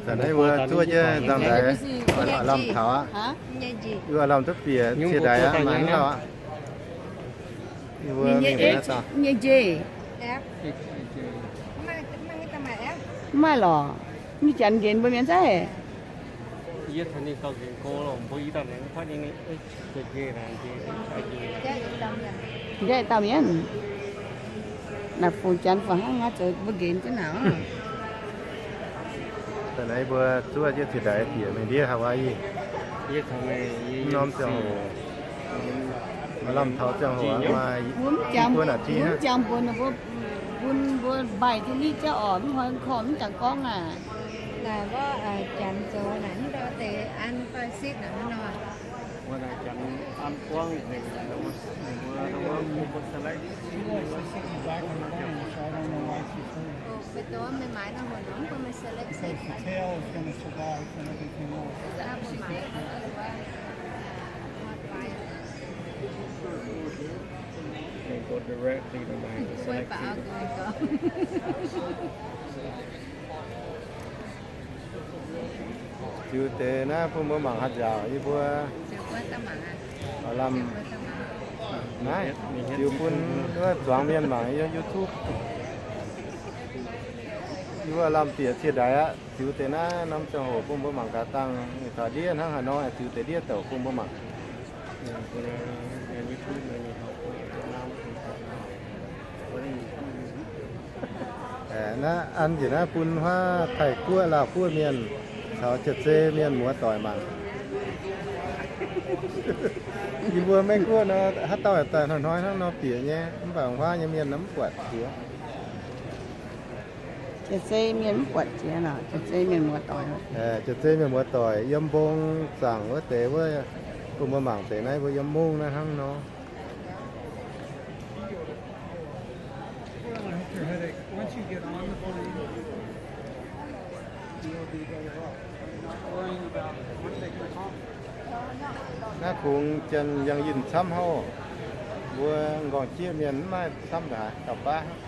Da'naaiv mbuo zuov jienv nzangv-ndaix, lamh taux aqv. Yie lamh duqv bieqc cie ndaix aqv, maaih haaix dauh aqv? Yie mbuo mingh deix daaih. Mv maaih lorqc. Mv janx nqenx mbuo mienh zaiv. Nqaeqv dauh mienh. Naaic fungx janx fungx hnangv naaiv zoux mbuo nqenx jienv naaic. Da'naaiv mbuo zuov jienv cie ndaix bieqc mingh ndiev Hawaii. Norm ziangh hoc, lamh taux ziangh hoc maaih mv jangx mbuo, mbuo, mbuo mbaih jienv nitv jauv orqc, mv hnoi korv mv jangx gorngv aac. Naaic mbuo janx zoux naaic mv deix an doix-sitv naaic nor. They go directly to my selected. Ziux deix naaiv bun mbuo mangc haaix nzaaux yie mbuo. Lamh naaiv ziux bun wuov zuangx mienh mangc yiem YouTube. Yie mbuo lamh bieqc cie ndaix aqv. Ziux deix naaiv norm ziangh hoc bun mbuo mangc gaax dangh, taux ndiev hnangv haaix nor ziux deix ndiev douc bun mbuo mangc. Naaiv an njiec naaiv bun huaav Taiv-Guoqv, Laauv-Guoqv mienh caux Jaav-Zei mienh muoz-doic mangc. Yie mbuo Meiv-Guoqv nor, haaix dauh daaih hnoi-hnoi hnangv nor bieqc nyei, mv baac huaav nyei mienh mv buatc jiex. Jaav-Zei mienh mv buatc jiex nor, Jaav-Zei mienh muoz-doic. Jaav-Zei mienh muoz-doic yiem mbong zaangc wuov deix wuov, bun mbuo mangc deix naaiv mbuo yiem mungv naaiv hnangv nor. Naaiv kungx janx yangh yinh camv hov, mbuo nqorngv jieqv mienh mv maaih camv nqa'haav, gauh baav hnangv.